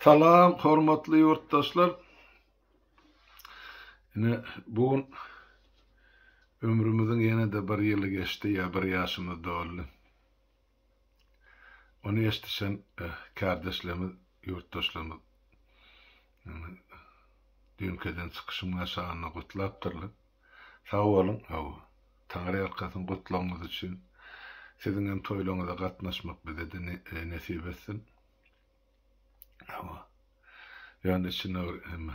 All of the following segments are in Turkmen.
Salam hormatly ýurtdaşlar. Ine bu gün ömrümiziň ýene-de bir ýyly geçdi ýa bir ýaşymyz doldy. Ony eşdişen kärdeşlerimiz, ýurtdaşlarymyz düýnki eden çykyşymyň aşagynda gutlapdyrlar. Sag boluň, hawa. Taňryýalkasyn gutlagyňyz üçin. Siziň hem toýlaryňyza gatnaşmak bize-de nesip etsin. Hawa. Ýöne içinde bir hemme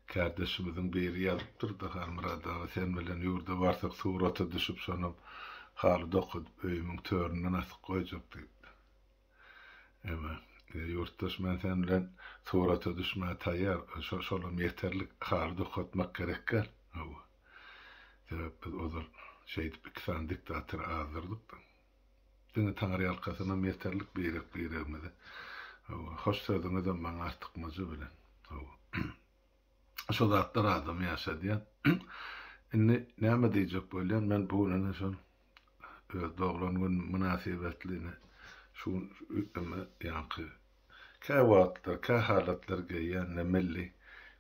kärdeşimiziň biri ýazypdyr-da, Halmyrat aga, sen bilen ýurda barsak surata düşüp, şonam haly dokudyp öýümiň töründen asyp goýjak diýip. Eme, ýurtdaş men sen bilen surata düşmäge taýýar, şolam ýeterlik, haly dokatmak gerek däl. Hawa. Sebäp biz ozal şeýdip iki sany diktatory azdyrdyk-da. Diňe taňryýalkasynam ýeterlik birek-biregimize. Hawa, hoş sözüňizem maňa artykmajy bilen. Hawa. Şo zatlar adamy ýaşadýar. Indi näme diýjek bolýan, men bu gün ine şol öz doglan günüm mynasybetli ine şu gün ime ýaňky käwagtlar, kähalatlar geýýän ine milli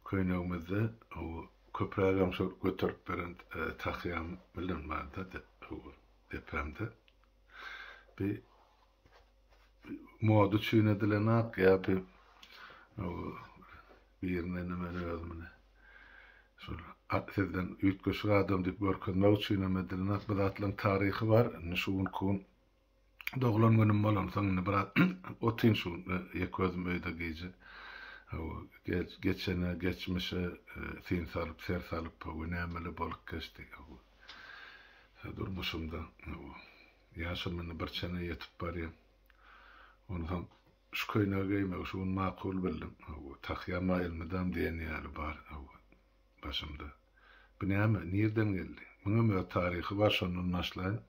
köýnegimizde hawa köprägem şol göterip beren tahýam bilen barda hawa. Depämde bi moda üçin edilen ak ýa bi birine indi men özümini şol sizden üýtgeşik adam diýip görkezmek üçin hem edilen ak bu zatlaryň taryhy bar. Indi şu günki gün doglan günüm bolansoň indi biraz otyryn şu gün ýeke özüm öýde gije. Geçene, geçmişe syn salyp, ser salyp, nämeler bolup geçdi. Durmuşymda ýaşym indi bir çene ýetip barýar. Onsoň şu köýnegi geýmegi şu gün makul bildim. Tahýam elmydam diýen ýaly bar başymda. Bu näme, nirden geldi? Muňam öz taryhy bar, şondan başlaýyn.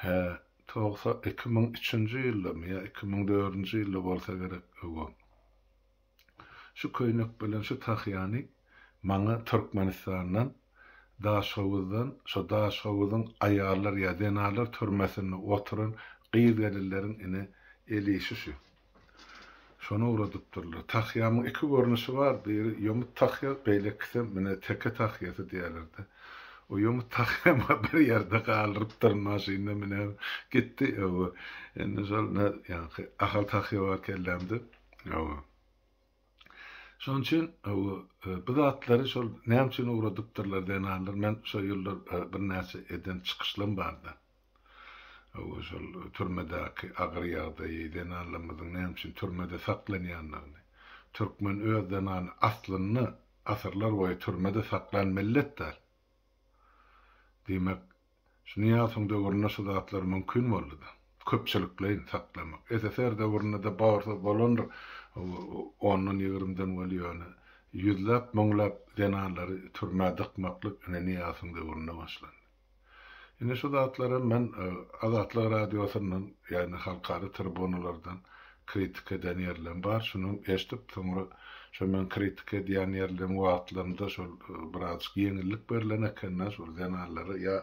Hä, togsa 2003-nji ýyldamy ýa 2004-nji ýylda bolsa gerek, Şu köýnek bilen şu tahýany maňa Türkmenistandan, Daşhowuzdan, şo Daşhowuzyň aýallar ýa zenanlar türmesinde oturan gyz-gelinleriň ine el işi şu. Şony ugradypdyrlar. Tahýamyň iki görnüşi bar, biri ýomut tahýa, beýlekisem ine teke tahýasy diýýärler-de. O ýomut tahýamy bir ýerde galdyrypdyryn maşynda münäp gitdi. Indi şol ine ýaňky Ahal tahýa bar kellämde. Hawa. Şonuň üçin hawa, bu zatlary şol näme üçin ugradypdyrlar zenanlar, men şo ýyllar birnäçe eden çykyşlarym bardy. Hawa, şol türmedäki agyr ýagdaýy, zenanlarymyzyň näme üçin türmede saklanýandygyny. Türkmen öz zenany aslynda asyrlar boýy türmede saklan millet däl. Diýmek, Şu Nyýazowyň döwründe şu zatlar mümkin boldy-da. Köpçülikleýin saklamak. SSR döwründe-de borsa bolandyr, ondan ýigrimden weli ýöne ýüzläp, müňläp zenanlary türmä dykmaklyk ine Nyýazowyň döwründe başlandy. Ine şu zatlaram men Azatlyk Radiosyndan, ýagny halkara tribunalardan kritika eden ýerlerim bar. Şuny eşidip, soňra şo men kritika edýän ýerlerim wagtlarynda şol birazjyk ýeňillik berlen eken-dä şol zenanlara ýa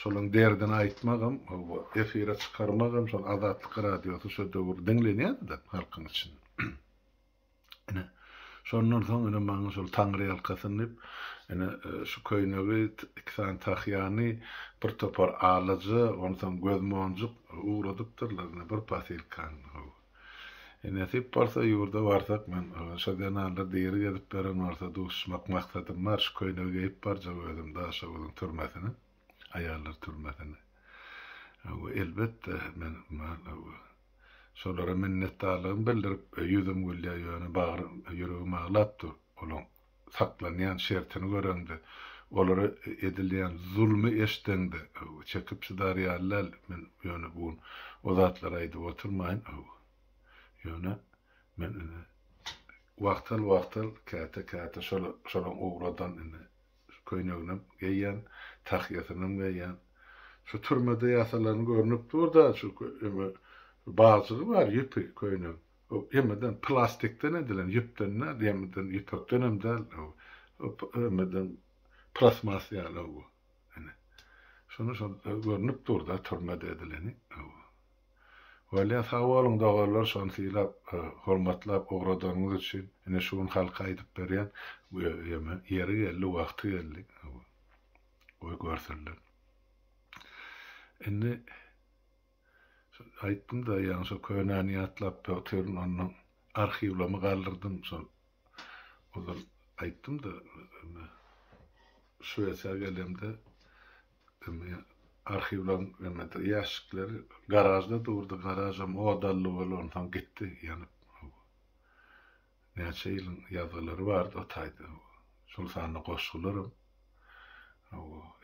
şolaň derdini aýtmagam, efire çykarmagam şol Azatlyk Radiosy şo döwür diňlenýärdi-de halkyň içinde. Ine, şondan soň ine maňa şol Taňryýalkasyn diýip, ine, şu köýnegi, iki sany tahýany, bir topar alaja, onsoň gözmonjuk ugradypdyrlar, ine, bir posylkany, hawa. E, nesip bolsa, ýurda barsak, men şo zenanlar diri gezip beren bolsa, duşuşmak maksadym bar, şu köýnegi geýip barjak özüm Daşoguzyň türmesine, aýallar türmesine. Hawa, elbetde, men, hawa, Şolara minnetdarlygymy bildirip, ýüzüm gülýär, ýöne bagrym, ýüregim aglap dur. Olaň saklanýan şertini göreňde, olara edilýän zulmy eşdeňde, çekip çydar ýaly däl. Men ýöne bu gün o zatlary aýdyp oturmaýyn. Ýöne men indi wagtal-wagtal, käte-käte şolaň ugradan indi Köýneginem geýýän, tahýasynam geýýän. Şu türmede ýasalany görnüp dur-da, şu eme bagjygy bar, ýüpi köýnegiň. O emeden plastikden edilen, ýüpden däl, emeden ýüpekdenem däl, emeden plastmas ýaly bu. Ine. Şuny şol görnüp dur-da türmede edileni. Bolýa sag boluň doganlar şony sylap hormatlap ugradanyňyz üçin ine şu gün halka aýdyp berýän ýeri geldi wagty geldi goý görsünler. Indi aýtdym-da ýaňy şo könäni ýatlap otyryn ondan arhiwlamy galdyrdym şol ozal aýtdym-da Şwesiýa gelemde arhiwlaryň nemede ýaşikleri garažda durdy garažam ot aldy bolansoň gitdi ýanyp. Näçe ýylyň ýazgylary bardy o taýda. Şol sanda goşgularam.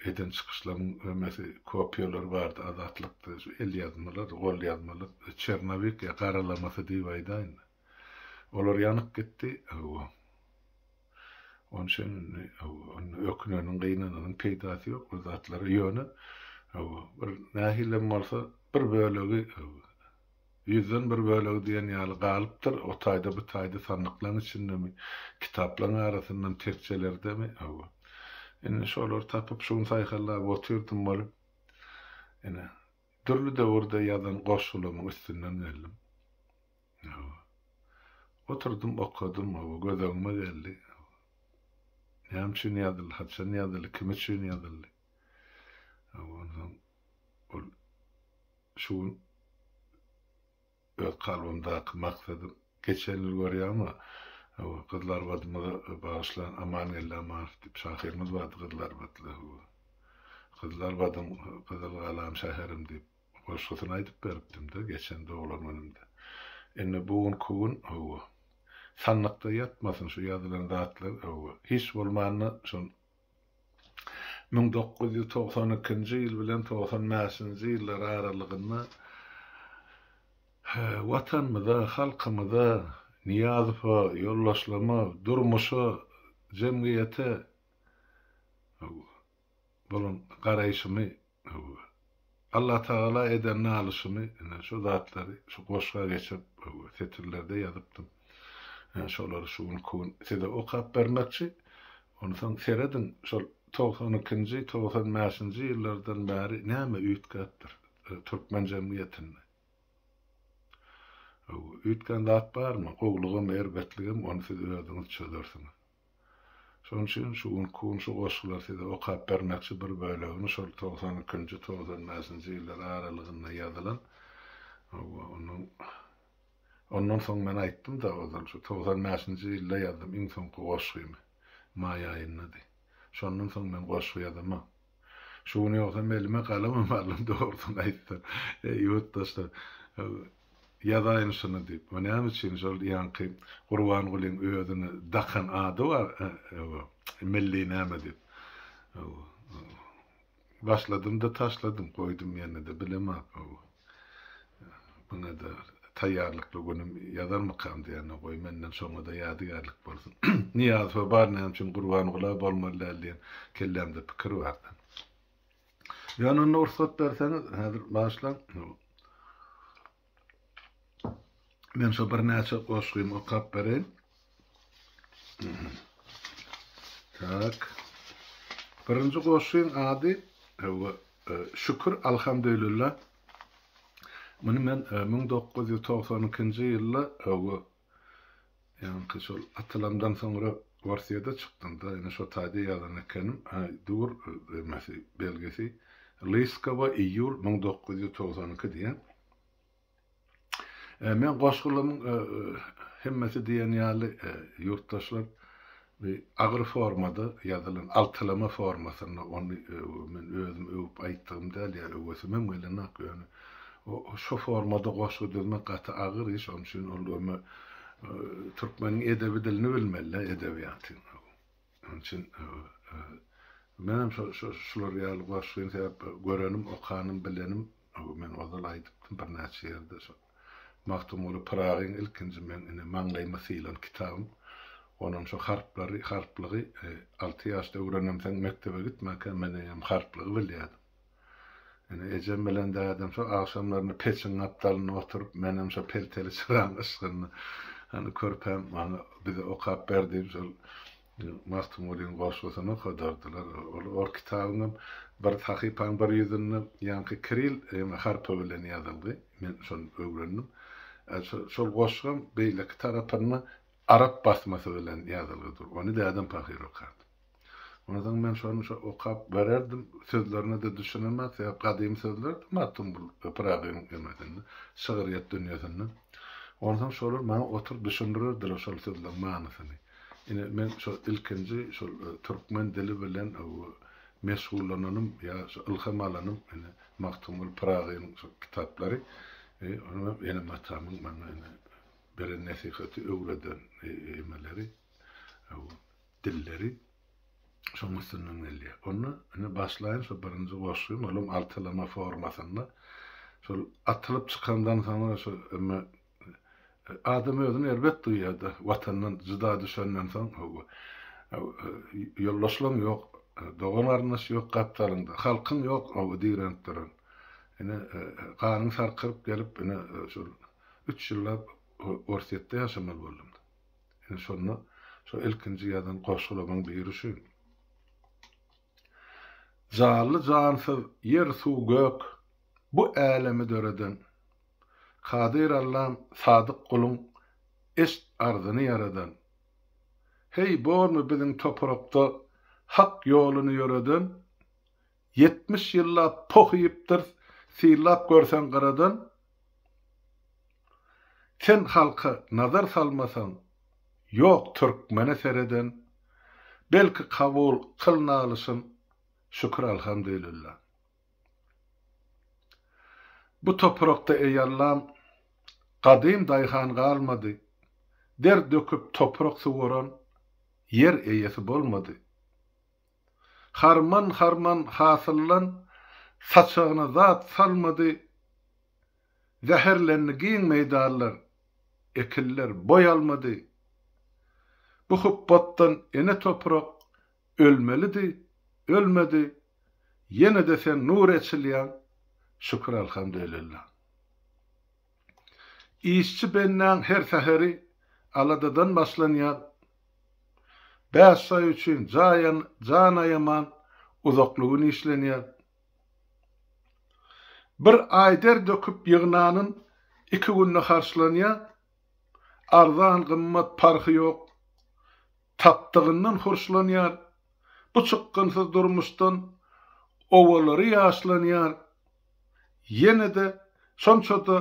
Eden çykyşlaryň hemmesi kopiýalary bardy Azatlykda. Şu el ýazmalar, gol ýazmalar, çernowik ýa garalamasy diýip aýdaýyn. Olar ýanyp gitdi. Onuň üçin indi öküneniň, gynananyň peýdasy ýok ol zatlara. Ýöne bir nähilem bolsa bir bölegi Ýüzden bir bölegi diýen ýaly galypdyr, o taýda, bu taýda sandyklaň içindemi, kitaplaň arasyndamy, tekjelerdemi, hawa. Indi şolary tapyp, şu gün saýhallap otyrdym bolup, ine, dürli döwürde ýazan goşgularymyň üstünden geldim. Hawa. Oturdym, okadym, hawa, göz öňüme geldi. Näme üçin ýazyldy, haçan ýazyldy, kim üçin ýazyldy? Hawa, onsoň ol Şu gün öz kalbymdaky maksadym geçen ýyl görýäňmi, hawa, Gyzylarbadymyza bagyşlan Amangeldi Amanow diýip şahyrymyz bardy Gyzylarbatly, hawa. Gyzylarbadyň gyzyl galam şäherim diýip goşgusyny aýdyp beripdim-de geçen doglan günümde. Indi bu günki gün, hawa, sandykda ýatmasyn şu ýazylan zatlar, hawa, hiç bolmanda şol 1992-nji ýyl bilen 95-nji ýyllar aralygynda Watanymyza, halkymyza, Nyýazowa, ýoldaşlaryma, durmuşa, jemgyýete bolan garaýşymy Allatagala eden nalyşymy ine şu zatlary şu goşga geçirip setirlerde ýazypdym. Şolary şu günki gün size okap bermekçi. Onsoň serediň şol 92-nji, 95-nji ýyllardan bäri näme üýtgäpdir türkmen jemgyýetinde. Üýtgän zat barmy? Gowulygam, erbetligem ony siz özüňiz çözersiňiz. Şonuň üçin şu günki gün şu goşgulary size okap bermekçi bir bölegini şol 92-nji, 95-nji ýyllar aralygynda ýazylan. Hawa, onuň ondan soň men aýtdym-da ozal şu 95-nji ýylda ýazdym iň soňky goşgymy. Maý aýyndady. Şondan soň men goşgy ýazamok. Şu gün ýogsam elime galamam aldym dogrusyny aýtsam. Eý ýurtdaşlar, ýazaýyn şuny diýip. O näme üçin şol ýaňky Gurbangulyň özüne dakan ady bar, milli näme diýip. Başladym-da taşladym, goýdum ýene-de bilemok. Muňa-da taýýarlykly günüm ýazarmykam diýende, goý menden şoňa-da ýadygärlik bolsun. Nyýazowa bar näme üçin Gurbangula bolmaly däl diýen kellämde pikir bardy. Ýöne onda rugsat berseňiz, häzir bagyşlaň. Men şo birnäçe goşgymy okap bereýin. Tak. Birinji goşgyň ady Şükür Alhamdülillah. Muny men 1992-nji ýylda ýaňky şol atylamdan soňra Orsýede çykdym-da, ine şo taýda ýazan ekenim. Dur, emesi, belgisi Lyskowa, iýul 1992 diýen. Men goşgularymyň hemmesi diýen ýaly ýurtdaşlar bir agyr formada ýazylan, altylama formasynda, ony men özüm öwüp aýtdygym däl ýa öwesimem gelenok, ýöne şo formada goşgy düzmek gaty agyr iş, onuň üçin ol öme türkmeniň edebi dilini bilmeli-dä, edebiýaty. Onuň üçin menem şo şular ýaly goşgyny sebäp görenim, okanym, bilenim Men ozal aýdypdym birnäçe ýerde şo Magtymguly Pyragyň ilkinji meň ine maňlaýyma sylan kitabym. Onam şo harplary, harplygy alty ýaşda öwrenemsoň mekdebe gitmänkäm men eýýäm harplygy bilýärdim. Ine ejem bilen dädem şo agşamlaryna peçiň gapdalynda oturyp menem şo pelteli çyraň yşgynda hany körpäm maňa bize okap ber diýip şol Magtymgulyň goşgusyny okadardylar. Ol ol kitabyňam Bir sahypaň bir ýüzünde ýaňky kiril harpy bilen ýazylgy. Men şony öwrendim. Şol goşgam beýleki tarapynda arap basmasy bilen ýazylgydyr. Ony dädem pahyr okardy. Onsoň men şony şo okap bererdim, sözlerine-de düşünemok, sebäp gadymy sözlerdi Magtymguly Pyragynyň emesinde, şygryýet dünýesinde. Onsoň şolar maňa oturyp düşündirerdiler şol sözleriň manysyny. Ine, men şo ilkinji şol türkmen dili bilen meşgullananym ýa şo ylham alanym ine Magtymguly Pyragynyň şo kitaplary. Onam enem-atamyň maňa ine beren nesihaty, öwreden emeleri. Dilleri şoň üstünden gelýär. Onda indi başlaýyn şo birinji goşgym, olam altylama formasynda. Şol atylyp çykandan soňra şo emme adam özüni erbet duýýar-da, watandan jyda düşenden soň, hawa, ýoldaşlaň ýok, dogan-garyndaş ýok gapdalyňda, halkyň ýok, hawa, direnip duran. Ine, ganyň sarkyryp gelip, ine, şol üç ýyllap Orsýetde ýaşamaly boldum. Ine şonda şo ilkinji ýazan goşgularymyň biri şu. Janly jansyz ýer suw gök bu älemi döreden Kadyr Allam sadyk guluň eşt arzyny ýaradan Heý bormy biziň toprakda hak ýoluny ýöreden 70 ýyllap poh iýipdirs synlap görseň gyradan Sen halka nazar salmasaň, ýok türkmene sereden, Belki kabul kyl nalyşym, şükür alhamdülillah. Bu toprakda eý Allam, gadym daýhan galmady, Der döküp toprak suwaran ýer eýesi bolmady. Harman-harman hasyldan saçagyna zat salmady, Zäherlendi giň meýdanlar, ekinler boý almady. Bu hupbatdan ene toprak ölmelidi, ölmedi, Ýene-de sen nur eçilýäň, şükür alhamdülillah. Işçi bendäň her säheri aladadan başlanýar. Bäş saý üçin jan aýaman uzakly gün işlenýär. Bir aý der döküp ýygnanyn iki günde harçlanýar. Arzan-gymmat parhy ýok, tapdygyndan hurşlanýar. Bu çykgynsyz durmuşdan owalary ýaşlanýar. Ýene-de şonça-da,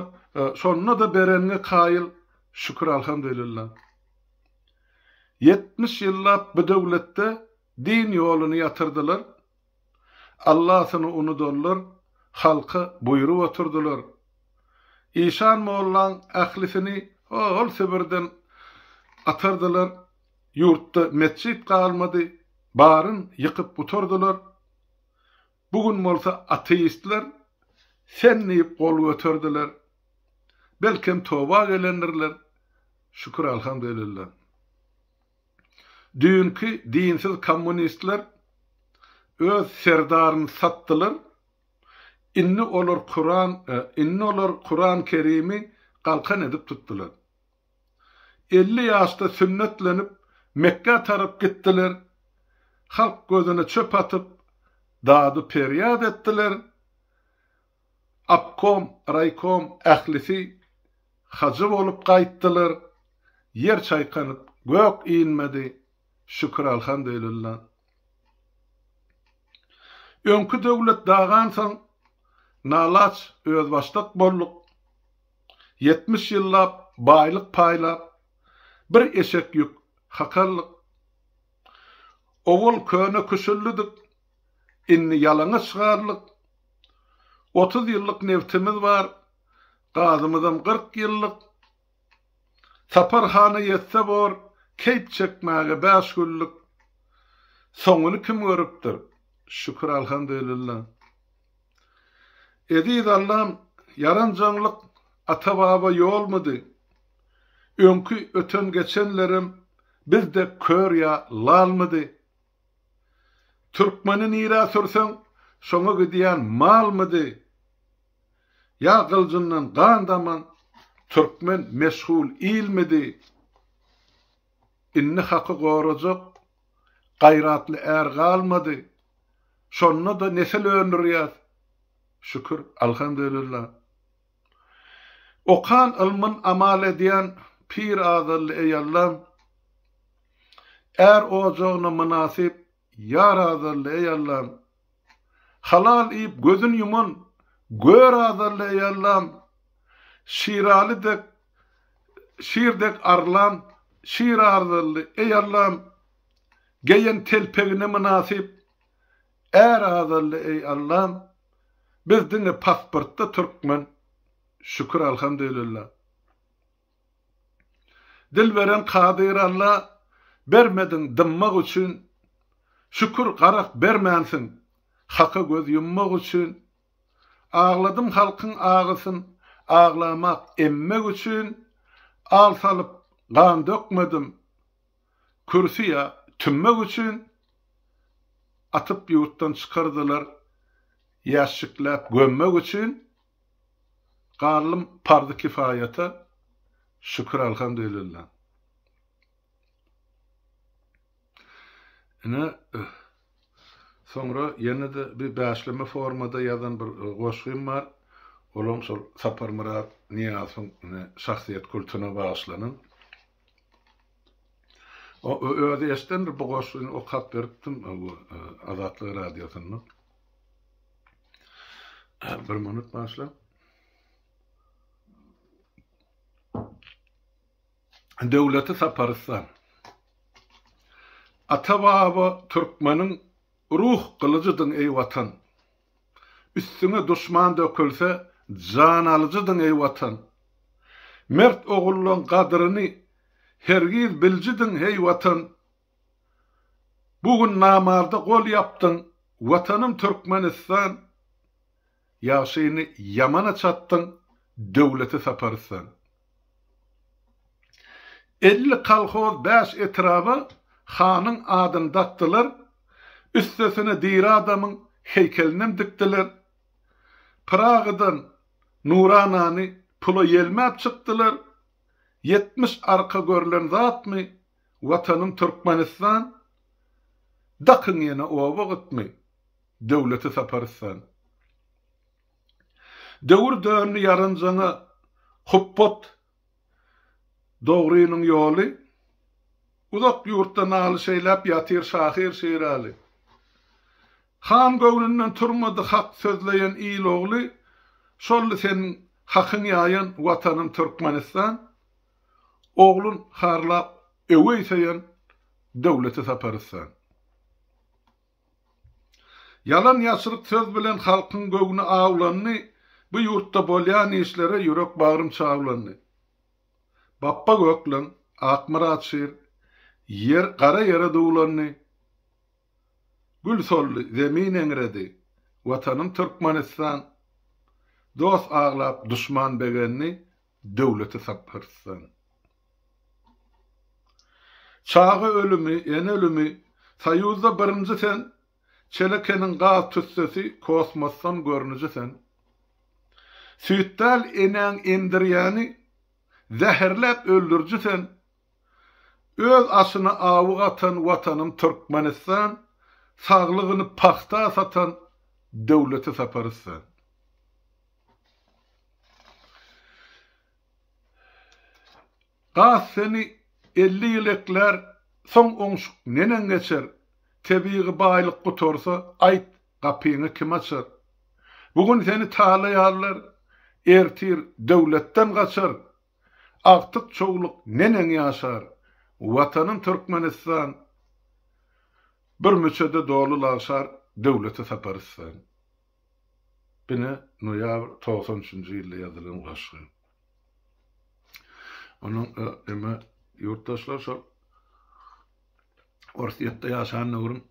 şonda-da bereniňe kaýyl, şükür alhamdülillah. 70 ýyllap bu döwletde din ýoluny ýatyrdylar. Allasyny unudanlar halka buýrup oturdylar. Işan mollaň ählisini hol Sibirden atardylar. Ýurtda metjit galmady, baryn ýykyp gutardylar. Bu gün bolsa ateistler sen diýip gol göterdiler. Belkem toba gelendirler. Şükür alhamdülillah. Düýnki dinsiz kommunistler öz serdaryny satdylar. Indi olar Kuran, indi olar Kuran Kerimi galkan edip tutdular. 50 ýaşda sünnetlenip Mekgä tarap gitdiler. Halk gözüne çöp atyp, dady-perýat etdiler. Obkom, raýkom ählisi hajy bolup gaýtdylar. Ýer çaýkanyp, gök inmedi. Şükür alhamdülillah. Öňki döwlet dagansoň, nalaç özbaşdak bolduk. 70 ýyllap baýlyk paýlap, bir eşek ýük hak aldyk. Owal köne küşüllidik, indi ýalaňaç galdyk. 30 ýyllyk nebtimiz bar, gazymyzam 40 ýyllyk. Sapar hana ýetse bor, keýp çekmäge bäş günlük. Soňuny kim görüpdir? Şükür alhamdülillah. Eziz Allam, ýaranjaňlyk ata-baba ýolmudy? Öňki öten-geçenlerem biz dek kör ýa lalmydy? Türkmeni nirä sürseň, şoňa gidýän malmydy? Ýa gyljyndan gan daman türkmen meşgul ilmidi? Indi haky gorajak gaýratly är galmady. Şonda-da nesil öndürýäs. Şükür, alhamdulillah. Okan ylmyn amal edýän pir azaldy eý Allam. Är ojagyna mynasyp ýar azaldy eý Allam. Halal iýip gözün ýuman gör azaldy eý Allam. Şiraly dek şir dek arlan şir azaldy eý Allam. Geýen telpegine mynasyp är azaldy eý Allam. Biz diňe pasportda türkmen şükür alhamdülillah. Dil beren Kadyr Alla bermediň dymmak üçin şükür garak bermänsiň haka göz ýummak üçin agladym halkyň agysyn aglamak emmek üçin al salyp gan dökmedim kürsi ýa tümmek üçin atyp ýurtdan çykardylar ýaşşikläp gömmek üçin galdym parzy kifaýata şükür alhamdülillah. Ine soňra ýene-de bir bäşleme formada ýazan bir goşgym bar. Olam şol Saparmyrat Nyýazowyň ine şahsyýet kultuna bagyşlanan. O özi eşidendir bu goşgyny okap beripdim bu Azatlyk radiosynda. Bir minut başla. Döwleti Saparystan. Ata-baba türkmeniň ruh gylyjydyň eý Watan. Üstüňe duşman dökülse, jan alyjydyň eý Watan. Mert ogullaň gadyryny hergiz biljidiň heý Watan. Bu gün namarda gol ýapdyň Watanym Türkmenistan. Ýagşyny ýamana çatdyň Döwleti Saparystan. 50 kolhoz bäş etraba hanyň adyny dakdylar, üstesine diri adamyň heýkelinem dikdiler. Pyragydan Nuranany pula ýelmäp çykdylar. 70 arka görlen zatmy, Watanym Türkmenistan? Dakyň ýene oba gytmy, Döwleti Saparystan? Döwür döndi ýaranjaňa hupbat Dogrynyň ýoly Uzak ýurtda nalyş eýläp ýatyr şahyr Şiraly. Han göwnünden turmady hak sözleýen il ogly Şoldy seniň hakyň ýaýan Watanym Türkmenistan Oglun harlap öweý söýen Döwleti Saparystan. Ýalan-ýaşryk söz bilen halkyň göwni awlandy, bu ýurtda bolýan işlere ýürek-bagrym çawlandy. Bapba Gökleň, Akmyrat Şir, ýer gara ýere duwlandy. Gül soldy, zemin eňredi, Watanym Türkmenistan. Dost aglap, duşman begendi, döwleti Saparystan. Çaga ölümi, ene ölümi, Soýuzda birinji sen, Çelekeniň gaz tüssesi, kosmosdan görnüji sen. Süýt däl enäň emdirýäni, zäherläp öldüriji sen. Öz aşyna awy gatan Watanym Türkmenistan, saglygyny pagta satan döwleti Saparystan. Gaz seni 50 ýyl eklär, soň oňşuk neneň geçer? Tebigy baýlyk gutarsa, aýt, gapyňy kim açar? Bu gün seni talaýarlar, ertir döwletden gaçar. Agtyk-çowluk neneň ýaşar? Watanym Türkmenistan bir müçede doly lagşar döwleti taparys sen. Bine noýabr 93-nji ýylda ýazylan goşgy. Onuň eme ýurtdaşlar şol Orsýetde ýaşan döwrüm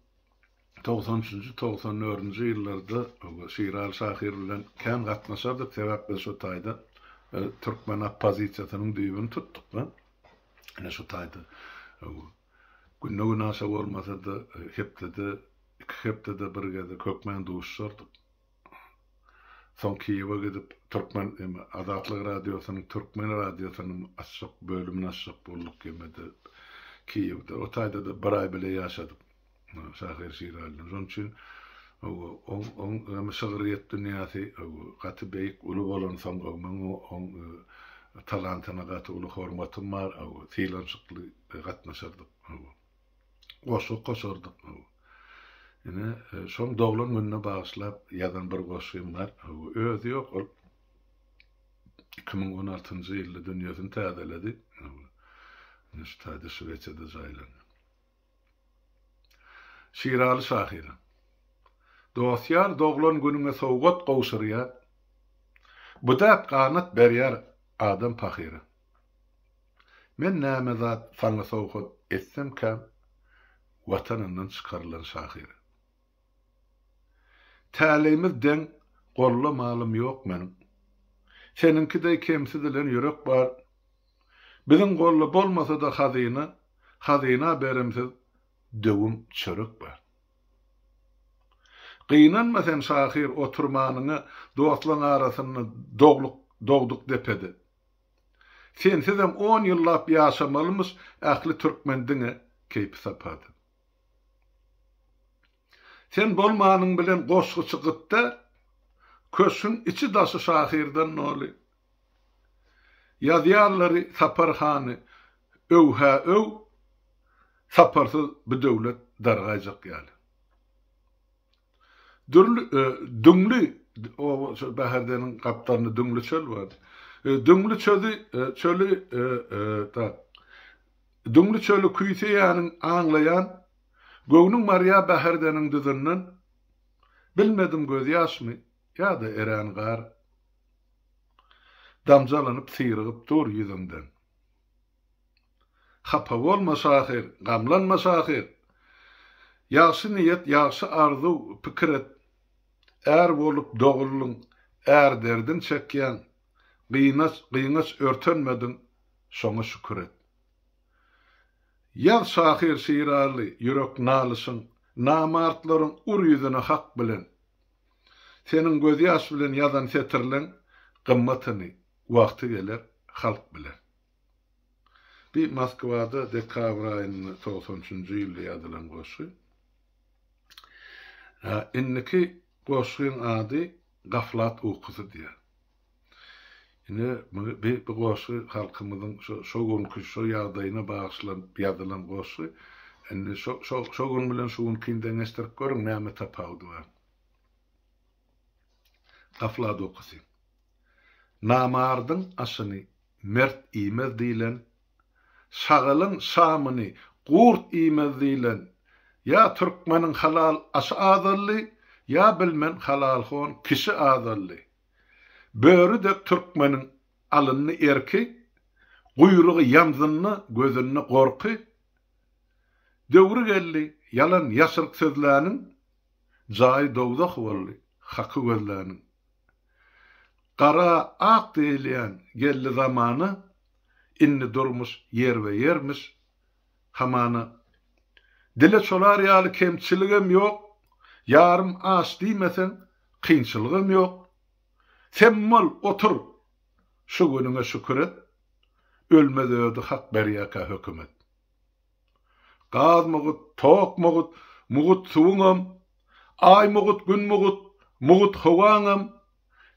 93-nji, 94-nji ýyllarda Şiraly şahyr bilen kän gatnaşardyk, sebäp biz şo taýda türkmen oppozisiýasynyň düýbüni tutduk-da. Ine şo taýda günde-günaşa bolmasa-da hepdede, iki hepdede bir gezek hökmän duşuşardyk. Soň Kiýewe gidip, türkmen eme Azatlyk radiosynyň türkmen radiosyny açjak, bölümini açjak bolduk ýemede Kiýewde. O taýda-da bir aý bile ýaşadyk şahyr Şiralydan. Şonuň üçin. Hawa, oň oň hem şygryýet dünýäsi gaty beýik, uly bolansoň, meň oň talantyna gaty uly hormatym bar. Hawa, sylanyşykly gatnaşardyk. Hawa. Goşgy goşardyk. Hawa. Ine, şoň doglan gününe bagyşlap ýazan bir goşgym bar. Hawa, özi ýok, ol 2016-njy ýylda dünýesini täzeledi. Hawa. Ine, şu taýda Şwesiýada jaýlandy. Şiraly şahyra. Dost-ýar doglan günüňe sowgat gowşurýar. Bu däp ganat berýär adam pahyra. Men näme zat saňa sowgat etsemkäm, Watanyndan çykarylan şahyra. Täleýimiz deň, golda malym ýok meniň. Seniňki deý kemsidilen ýürek bar. Biziň golda bolmasa-da hazyna, hazyna berimsiz döwüm çörek bar. Gynanma sen şahyr oturmanyňa dostlaň arasynda dogluk dogduk depede. Sensizem on ýyllap ýaşamalymyş ähli türkmen diňe keýpi-sapada. Sen bolmanyň bilen goşguçy gyt däl, köşgüň içi-daşy şahyrdan doly. Ýazýanlary Sapar hany öw-hä öw, Saparsyz bu döwlet dargaýjak ýaly. Dürli, düňli, oba şu Bäherdeniň gapdalynda düňli çöl bardy. Düňli çözi, çöli, tak, düňli çöli küýseýäniň aňlaýan, göwnüň barýar Bäherdeniň düzünden, bilmedim gözýaşmy ýa-da erän gar. Damjalanyp syrygyp dur ýüzüňden. Hapa bolma şahyr, gamlanma şahyr. Ýagşy niýet, ýagşy arzuw, pikir et. Är bolup doguldyň, är derdin çekýäň. Gynaç, gyňaç örtenmediň, şoňa şükür et. Ýaz şahyr Şiraly ýürek nalyşyň, namartlaryň ur ýüzüne hak bilen. Seniň gözýaş bilen ýazan setirleň gymmatyny wagty geler halk biler. Bi Moskwada dekabr aýynda 93 üçünji ýylda ýazylan goşgy. Indiki goşgyň ady Gaflat ukusy diýýär. Ine bi bu goşgy halkymyzyň şo şo günki şo ýagdaýyna bagyşlanyp ýazylan goşgy. Indi şo şo şo gün bilen şu günkini deňeşdirip görüň näme tapawudy bar. Gaflat ukusy. Namardyň aşyny mert iýmez diýlen, şagalyň şamyny gurt iýmez diýlen, ýa türkmeniň halal aşy azaldy, ýa bilmen halalhon kişi azaldy. Böri dek türkmeniň alyndy erki, guýrugy ýanzynda, gözünde gorky. Döwri geldi, ýalan ýaşryk sözläniň, jaýy dowzah boldy, haky gözläniň. Gara ak diýilýän geldi zamana, indi durmuş ýerbe-ýermiş, hamana. Dile çolar ýaly kemçiligem ýok, ýarym aç diýmeseň, kynçylygam ýok. Sem bol, otur, şu günüňe şükür et, ölmez ödi hak berýärkä hökümet. Gaz mugut, tok mugut, mugut suwuňam, Aý mugut, Gün mugut, mugut howaňam,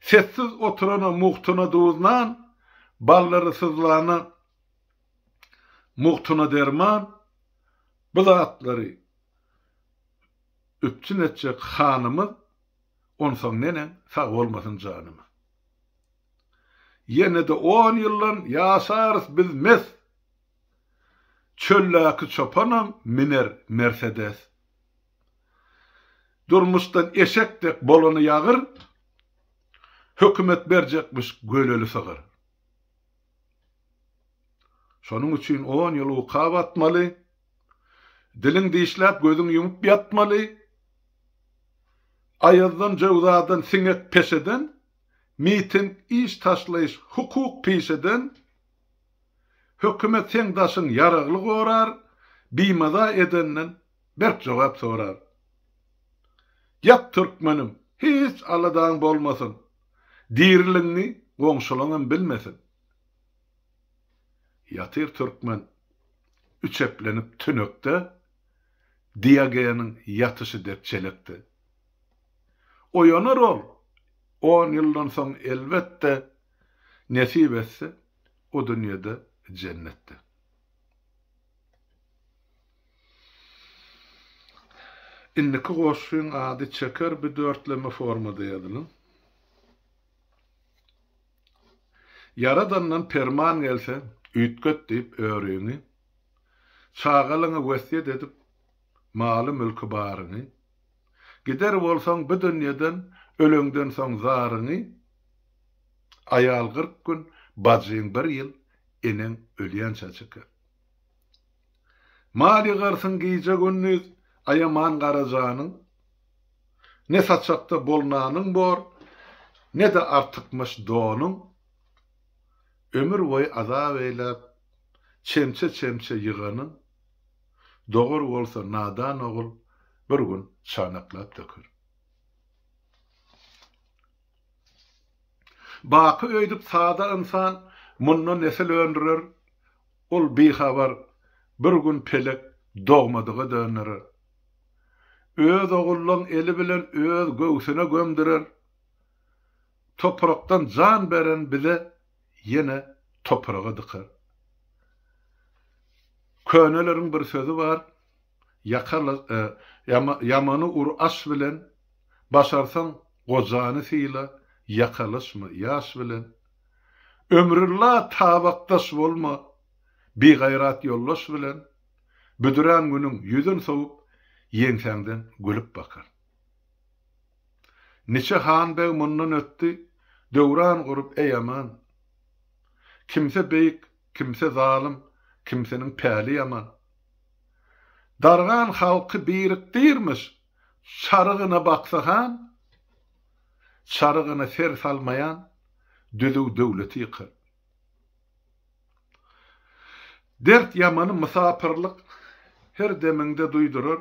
Sessiz oturana mugtuna duz-nan, Ballary syzlana mugtuna derman, Bu zatlary üpjün etjek hanymyz, Onsoň neneň sag bolmasyn janymyz. Ýene-de on ýyldan ýaşarys biz mes, Çöldäki çopanam miner Mersedes. Durmuşdan eşek dek bolany ýagyr, Hökümet berjekmiş göleli sygyr. Şonuň üçin on ýyl uka batmaly, Diliň dişläp, gözüň ýumup ýatmaly, Aýazdan, jöwzadan, siňek peşeden, Miting, iş taşlaýyş, hukuk pişeden, Hökümet seň daşyň ýaragly gorar, Bimaza edenden berk jogap sorar. Ýat türkmenim, hiç aladaň bolmasyn, Diriligiňi goňşulaňam bilmesin. Ýatyr türkmen üçeplenip tünekde, Diogeniň ýatyşy dek çelekde. Oýanar ol, on ýyldan soň elbetde, nesip etse, o dünýede jennetde. Indiki goşgyň ady Çeker bi dörtleme formada ýazylan. Ýaradandan perman gelse, üýtget diýip örüňi. Çagalyňa wesýet edip, maly-mülki baryňy. Gider bolsaň bu dünýeden, öleňden soň zaryňy. Aýal 40 gün, bajyň bir ýyl, eneň ölýänçä çeker. Mal ýygarsyň gije-gündiz, aýaman gara janyň. Ne saçakda bol nanyň bor, ne-de artykmaç donuň. Ömür boýy azap eýläp, çemçe-çemçe ýyganyň, dogar bolsa nadan ogul bir gün çanaklap döker. Baky öýdüp sada ynsan munda nesil öndürer, ol bihabar bir gün pelek dogmadyga dönderer. Öz ogullaň eli bilen öz göwsüne gömdürer. Toprakdan jan beren bize ýene topraga dykar. Köneleriň bir sözi bar, Ýamany ur aş bilen, başarsaň gojany syla, ýakalaşma ýaş bilen. Ömrülla tabakdaş bolma, bigaýrat ýoldaş bilen, büdürän günüň ýüzün sowup, ýeňsäňden gülüp bakar. Niçe han-beg mundan ötdi, döwran gurup eý aman. Kimse beýik, kimse zalym, kimseniň päli ýaman. Dargan halky birikdirmiş, çarygyna baksa han, çarygyna ser salmaýan düzüw döwleti ýykar. Dert ýamany mysapyrlyk her demiňde duýdurar,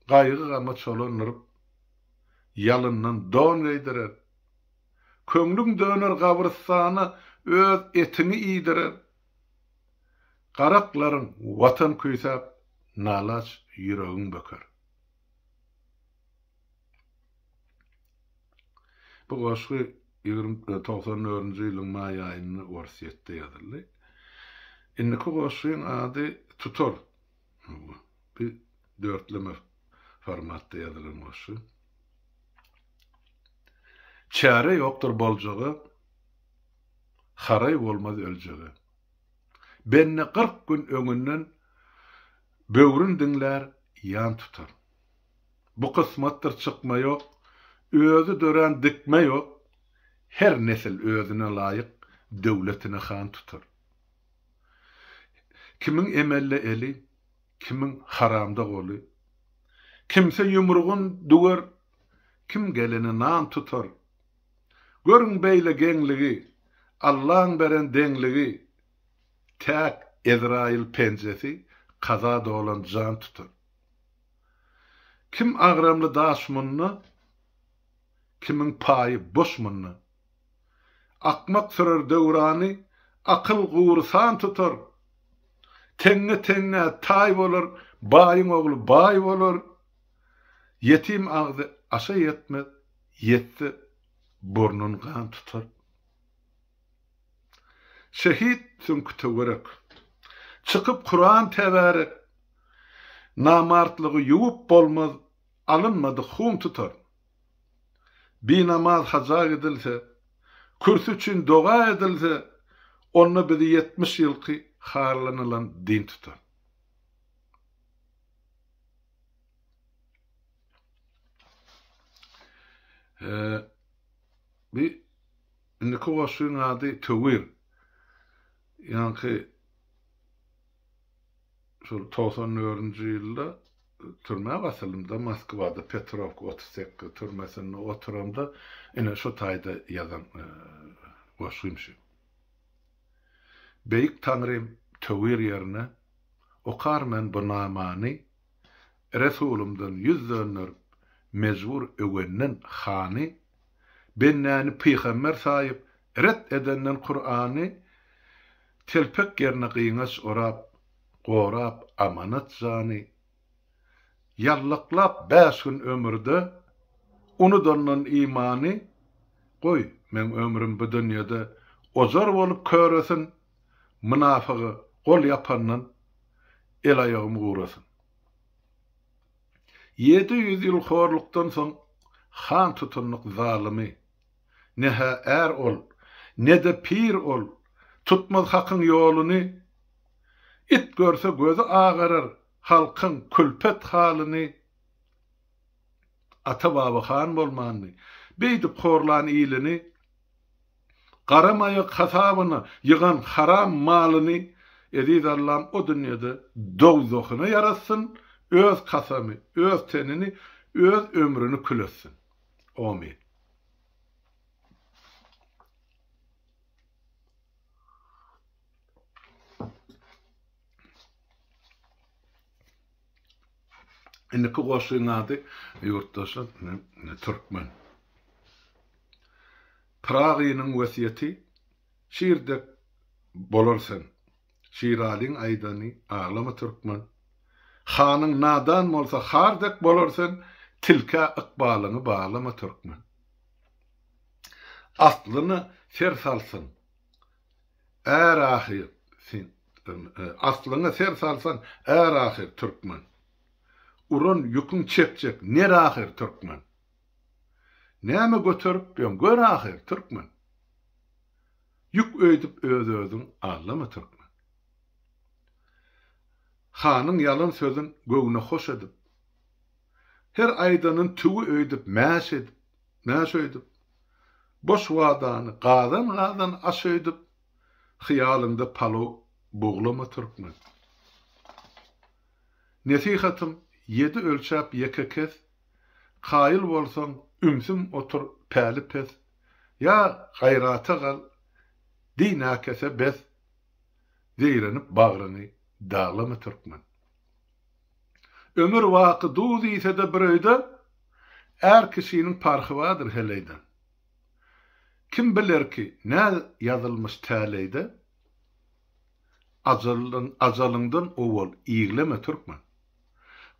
gaýgy-gama çolandyryp, ýalyndan don geýdirer. Köňlüň döner gabrystana öz etiňi iýdirer. Garaklaryň Watan küýsäp, nalaç ýüregiň böker. Bu goşgy 94-nji ýylyň maý aýynda Orsýetde ýazyldy. Indiki goşgyň ady Tutar. Bu dörtleme formatda ýazylan goşgy. Çäre ýokdur boljaga, haraý bolmaz öljege. Bende 40 gün öňünden böwrün diňlär, ýan tutar. Bu kysmatdyr çykma ýok, özi dörän dikme ýok, her nesil özüne laýyk döwletine han tutar. Kimiň emelde eli, kimiň haramda goly. Kimse ýumrugyn düwer, kim gelene nan tutar. Görüň beýle geňligi, Allaň beren deňligi, täk Ezraýyl penjesi kaza dolan jan tutar. Kim agramly daş munda, Kimiň paýy boş munda. Akmak sürer döwrany, Akyl gury san tutar. Teňňe teňňä taý bolar, Baýyň ogly baý bolar. Ýetim agzy aşa ýetmez, Ýetse burnun gan tutar. Şehit süňki töwerek. Çykyp Kuran tebärek. Namartlygy ýuwup bolmaz, alynmadyk hun tutar. Binamaz haja gidilse, kürsi üçin doga edilse, onda bizi 70 ýylky harlanylan din tutar. Bi Indiki goşgyň ady Töwir. Ýaňky şol 94-nji ýylda türmä basyldym-da, Moskwada Petrowka 38 türmesinde oturamda, ine şo taýda ýazan goşgym şu. Beýik Taňrym töwir ýerine okar men bu namany, Resulymdan ýüz dönderip, mejbur öwenden hany, Bendäni pygamber saýyp, ret edenden Kurany, Telpek ýerine gyňaç orap, gorap amanat jany. Ýallaklap bäş gün ömürde, Unudandan imany, Goý, meň ömrüm bu dünýede Ojar bolup köresin, Mynafyga gol ýapandan El-aýagym gurasyn. 700 ýyl horlukdan soň Han tutundyk zalymy. Ne-hä är ol, ne-de pir ol, Tutmaz hakyň ýoluny. It görse gözi agarar Halkyň külpet halyny. Ata-baba han bolmandy, Beýdip horlan ilini. Garamaýak hasabyna ýygan haram malyny Eziz Allam o dünýede dowzahyna ýaratsyn, öz kasamy, öz tenini, öz ömrüni kül etsin. Omyn. Indiki goşgyň ady ýurtdaşlar Türkmen. Pyragynyň wesýeti Şir dek bolar sen. Şiralyň aýdany aglama türkmen. Hanyň nadan bolsa har dek bolar sen, Tilkä ykbalyňy baglama türkmen. Aslyna ser salsaň är ahyr sen Aslyňa ser salsaň är ahyr türkmen. Uran ýüküň çekjek ner ahyr türkmen. Näme göterip ýöň gör ahyr türkmen. Ýük öýdüp öz-özüň aldama türkmen. Hanyň ýalan sözün göwne hoş edip, Her aýdanyn tüwi öýdüp mäş edip, mäş öýdüp, Boş wadany gazan-gazan aş öýdüp, Hyýalyňda palow buglama türkmen. Nesihatym ýedi ölçäp ýeke kes, Kaýyl bolsaň, ümsüm otur, päli pes, Ýa gaýrata gal, diý näkese bes, Zeýrenip bagryňy daglama türkmen. Ömür baky duz iýse-de bir öýde, Är kişiniň parhy bardyr heleýden. Kim biler ki, nä ýazylmyş täleýde, Ajalyňdan owal igleme türkmen.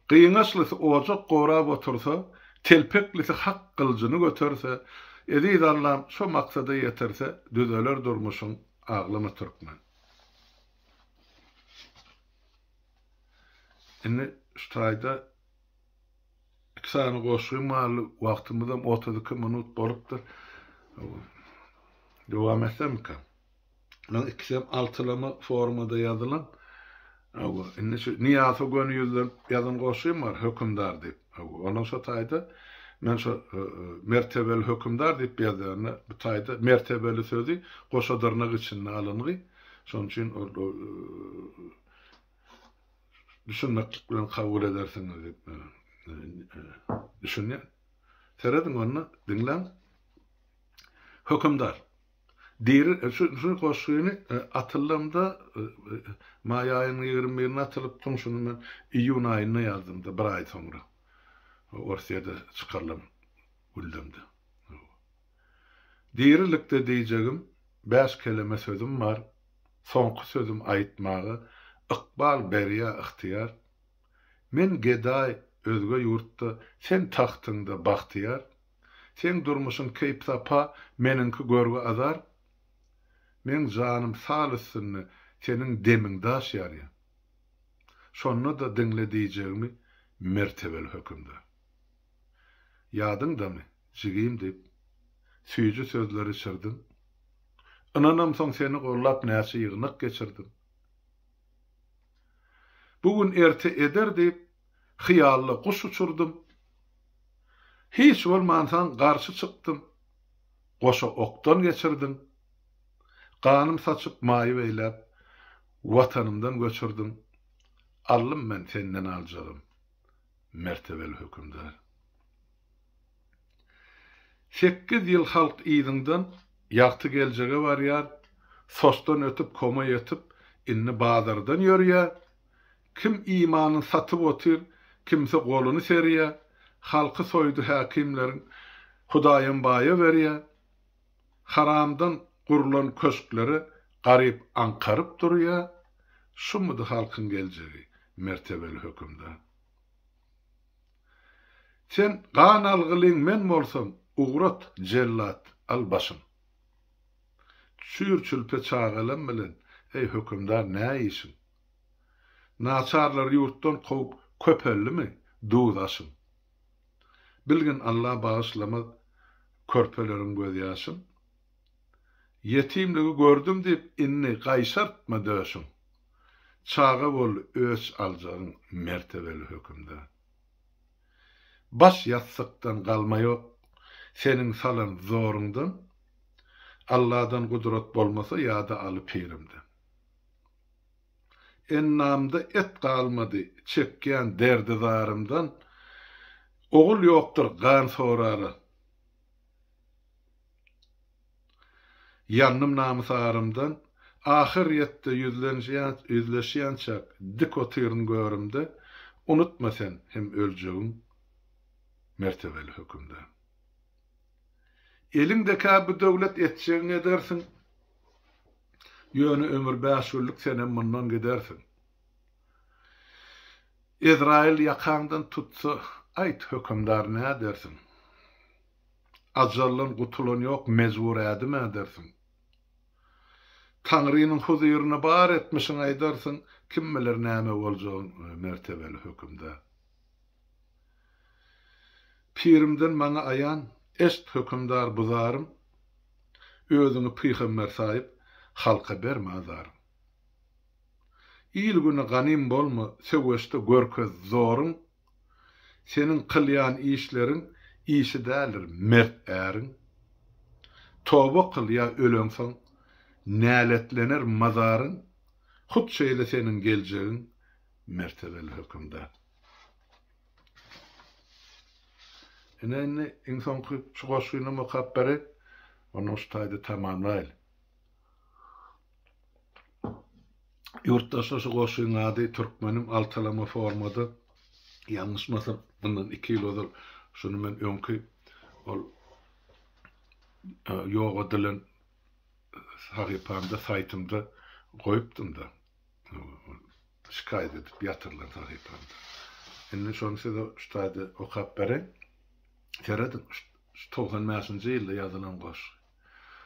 Gyňaçlysy ojak gorap otursa, telpeklisi hak gylyjyny göterse, Eziz Allam şo maksada ýetirse, düzeler durmuşyň, aglama türkmen. Indi şu taýda iki sany goşgym galdy, wagtymyzam 32 minut bolupdyr. Dowam etsemmikä? Munuň ikisem altylama formada ýazylan. Hawa, indi şu Nyýazowa göni ýüzlenip ýazan goşgym bar, Hökümdar diýip. Hawa, onuň şo taýda men şo e, mertebeli hökümdar diýip ýazýan-da, bu taýda mertebeli sözi goşa dyrnak içinde alyngy. Şonuň üçin ol e, düşünmeklik bilen kabul edersiňiz diýip e, düşünýän. Serediň onda, diňläň. Hökümdar. Diri şu şu goşgyny atyldamda maý aýynyň 21-ine atylypdym, şuny men iýun aýynda ýazdym-da, bir aý soňra. Orsýede çykarylan gündemde. Dirilikde diýjegim bäş keleme sözüm bar, soňky sözüm aýtmaga ykbal berýä ygtyýar. Men gedaý özge ýurtda, sen tagtyňda bagtyýar. Seň durmuşyň keýp-sapa, meniňki görgi-azar. Meň janym sal üstünde, seniň demiň daş ýarýar. Şonda-da diňle diýjegimi, mertebeli hökümdar. Ýadyňdamy, jigim diýip, süýji sözler içirdiň. Ynanamsoň seni gollap näçe ýygnak geçirdim. Bu gün erte eder diýip, hyýalda guş uçurdym. Hiç bolmansaň garşy çykdym, goşa okdan geçirdiň. Ganym saçyp maýyp eýläp, Watanymdan göçürdiň. Aldym men senden aljagym, mertebeli hökümdar. Sekiz ýyl halk yzyňdan ýagty geljege barýar, Sosdan ötüp koma ýetip, indi bazardan ýörýär. Kim imanyny satyp otyr, kimse goluny serýä, halky soýdy häkimleriň, Hudaýam baýa berýä. Haramdan gurlan köşklere garyp aňkaryp durýa, şumydy halkyň geljegi, mertebeli hökümdar. Sen gan algylyň men bolsam, ugrat, jellat, al başym. Çüýr-çülpe çagalam bilen, eý, hökümdar, nä işiň? Naçarlary ýurtdan kowup köpeldimi duz-aşyň? Bilgin Alla bagyşlamaz körpeleriň gözýaşyn. Ýetimligi gördüm diýip indi gaýşartma döşüň. Çaga boldy öç aljagyň mertebeli hökümdar. Baş ýassykdan galma ýok seniň salan zoruňdan, Alladan gudrat bolmasa ýa-da Aly pirimden. Endamda et galmady çekýän derdi-zarymdan, Ogul ýokdur gan sorara. Ýandym namys-arymdan, Ahyrýetde ýüzleşýänçäk dik otyryn görümde, Unutma sen hem öljegiň mertebeli hökümdar. Eliňdekä bu döwlet etjegiňi edersiň, Ýöne ömür bäş günlük senem mundan gidersiň. Ezraýyl ýakaňdan tutsa, aýt hökümdar nädersiň? Ajaldan gutulan ýok mejbur ädim ädersiň. Taňrynyň huzyryna bar etmişiň aýdarsyň, kim biler näme boljagyn mertebeli hökümdar. Pirimden maňa aýan, eşt hökümdar bu zarym, özüňi pygamber saýyp, halka berme azaryň. Il-güne ganym bolma, söweşde görkez zoruň, Seniň kylýan işleriň işi däldir mert äriň. Toba kyl ýa öleňsoň näletlener mazaryň, hut şeýle seniň geljegiň mertebeli hökümdar. Ine indi iň soňky şu goşgynam okap bereýin, ondan şu taýda tamamlaýyl. Ýurtdaşlar şu goşgyň ady Türkmenim altalama formada ýalňyşmasam mundan iki ýyl ozal şuny men öňki ol ýok edilen sahypamda saýtymda goýupdym-da şikaýat edip ýatyrylan sahypamda. Indi şony size şu taýda okap bereýin. Serediň şu 95-nji ýylda ýazylan goşgy.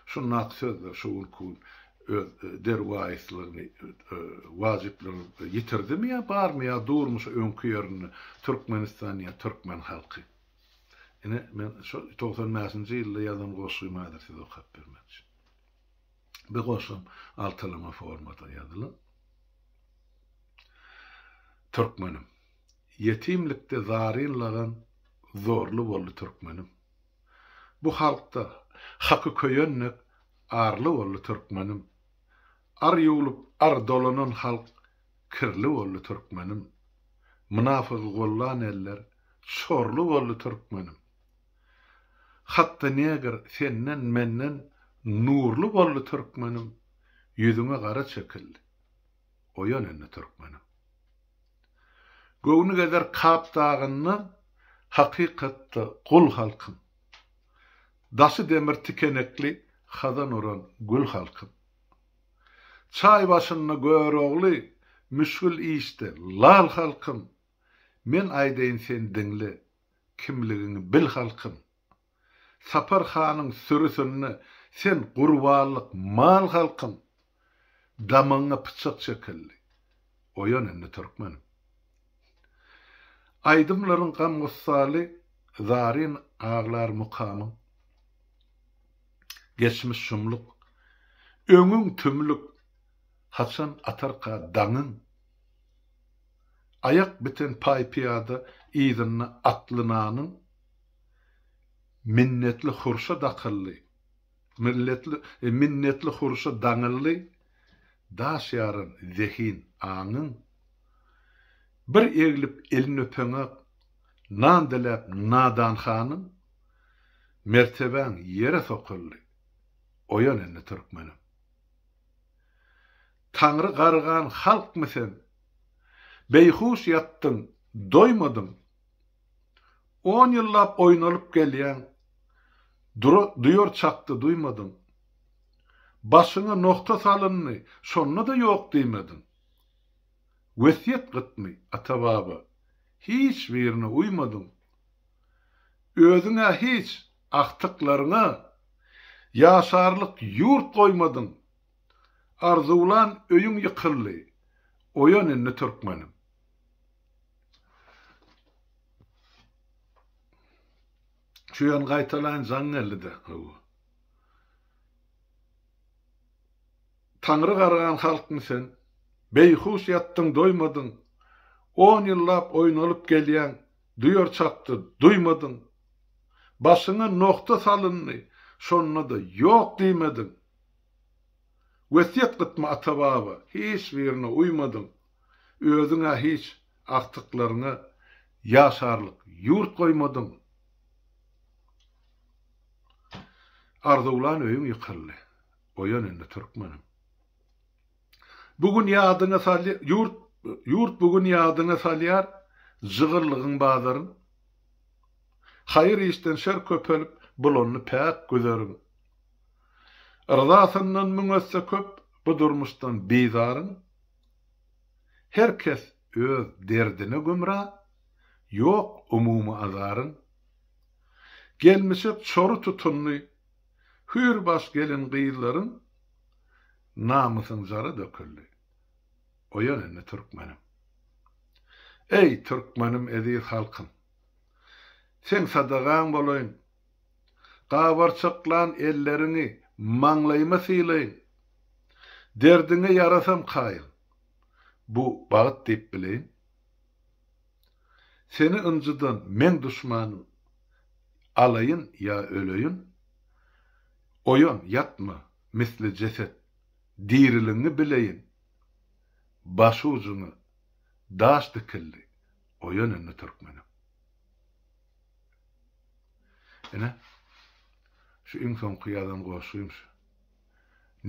Şundaky sözler şu günki gün öz derwaýyslygyny, wajyplygyny ýitirdimi ýa barmy ýa durmy şu öňki ýerinde Türkmenistan ýa türkmen halky? Ine, men şu 95-nji ýylda ýazan goşgymy häzir size okap bermekçi. Bu goşgym altalama formada ýazylan. Türkmenim. Ýetimlikde zaryn lagan zorly boldy türkmenim. Bu halkda haky köýen dek arly boldy türkmenim. Ar ýuwlup ar dolanan halk kirli boldy türkmenim. Mynafygy gollan eller çorly boldy türkmenim. Hatda negr senden menden nurly boldy türkmenim. Ýüzüňe gara çekildi. Oýan indi türkmenim. Göwni gezer Kap dagynda hakykatda gul halkym. Daşy demir tikenekli hazan uran gül halkym. Çaý başynda Görogly müşgil işde lal halkym. Men aýdaýyn sen diňle, kimligiňi bil halkym. Sapar hanyň sürüsinde sen gurbanlyk mal halkym. Damagyňa pyçak çekildi. Oýan indi türkmenim. Aýdymlaryň gam-gussaly zaryn aglar mukamyň. Geçmiş şumluk, öňüň tümlük, haçan atarka daňyň. Aýak biten paý-pyýada yzynda atly nanyň. Minnetli hurşa dakyldy, Milletli, minnetli hurşa daňyldy, Daş ýaran zehin, aňyň. Bir eglip elin öpeňok, Nan diläp nadan hanyň, Mertebäň ýere sokuldy, Oýan indi türkmenim. Taňry gargan halkmy sen? Beýhuş ýatdyň, doýmadyň. On ýyllap oýnalyp gelýäň, Dura, duýar çakda duýmadyň. Başyňa nogta salyndy, şonda-da ýok diýmediň. Wesýet gytmy, ata-baba, hiç birine uýmadyň. Özüň-ä hiç, agtyklaryňa ýaşarlyk ýurt goýmadyň. Arzuwlan öýüň ýykyldy, oýan indi türkmenim. Şu ýerini gaýtalaýyn jaň geldi-de. Hawa. Taňry gargan halkmy sen? Beýhuş ýatdyň doýmadyň. On ýyllap oýnalyp gelýäň, duýar çakdy, duýmadyň. Başyňa nogta salyndy, şonda-da ýok diýmediň. Wesýet gytma ata-baba, hiç birine uýmadyň. Özüň-ä hiç, agtyklaryňa ýaşarlyk ýurt goýmadyň. Arzuwlan öýüň ýykyldy. Oýan indi türkmenim. Bu gün ýadyňa salýar, ýurt, ýurt bu gün ýadyňa salýar jygyllygyň bazaryn. Haýyr işden şer köpelip, bulandy päk güzeriň. Yrzasyndan müň esse köp bu durmuşdan bizaryň. Her kes öz derdine gümra, ýok umumy azaryň. Gelmişek çory tutundy, Hüýr baş gelin-gyzlaryň namysyň jara döküldi. Oýan indi türkmenim. Eý, türkmenim eziz halkym! Seň sadagaň bolaýyn. Gabarçaklan elleriňi maňlaýyma sylaýyn. Derdiňe ýarasam kaýyl. Bu bagt diýip bileýin. Seni ynjydan meň duşmanym. Alaýyn ýa öleýin. Oýan, ýatma, misli jeset, diriligiňi bileýin. Başujyňa daş dikildi, oýan indi türkmenim. Ine, şu iň soňky ýazan goşgym şu.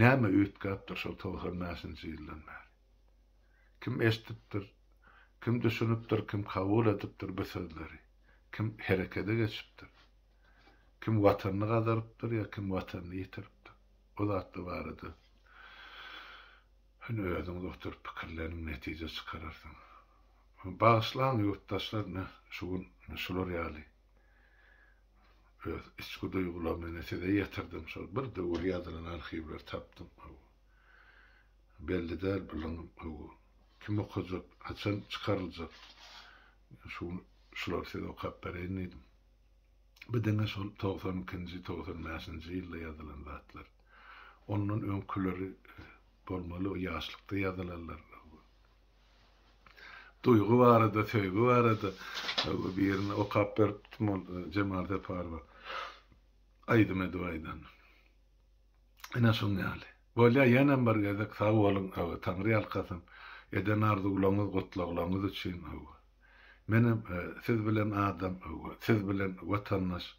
Näme üýtgäpdir şol 95-nji ýyldan bäri? Kim eşidipdir, kim düşünipdir, kim kabul edipdir bu sözleri, kim herekede geçipdir, kim Watanyny gazarypdyr ýa kim Watanyny ýitiripdir. O zatlar barada indi özüňiz oturyp pikirleniň, netije çykararsyňyz. Bagyşlaň ýurtdaşlar ine şu gün şular ýaly öz içki duýgularymy ine size ýetirdim. Şol bir döwür ýazylan arhiwleri tapdym. Belli däl bulaň kim okajak, haçan çykaryljak. Şu gün şulary size okap bereýin diýdim. Bu diňe şol 92-nji, 95-nji ýylda ýazylan zatlar. Ondan öňküleri bolmaly, o ýaşlykda ýazylanlar. Duýgy barada, söýgi barada birini okap beripdim ol Jemal Separowa aýdym edip aýdan. Ine şoň ýaly. Bolýa ýenem bir gezek sag boluň hawa Taňry ýalkasyn eden arzuwlaňyz gutlaglaňyz üçin hawa. Menem siz bilen adam hawa siz bilen watandaş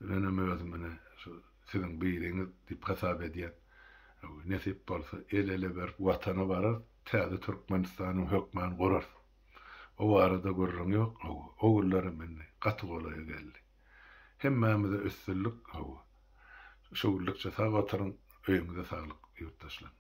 menem özüm ine şu siziň biriňiz diýip hasap edýän. Hawa nesip bolsa el ele berip watana bararys täze Türkmenistanyň hökman gurarys. O barada gürrüň ýok hawa o günlerem indi gaty golaýa geldi. Hemmämize üstünlik hawa. Şu günlükçe sag oturyň, öýüňize saglyk ýurtdaşlar.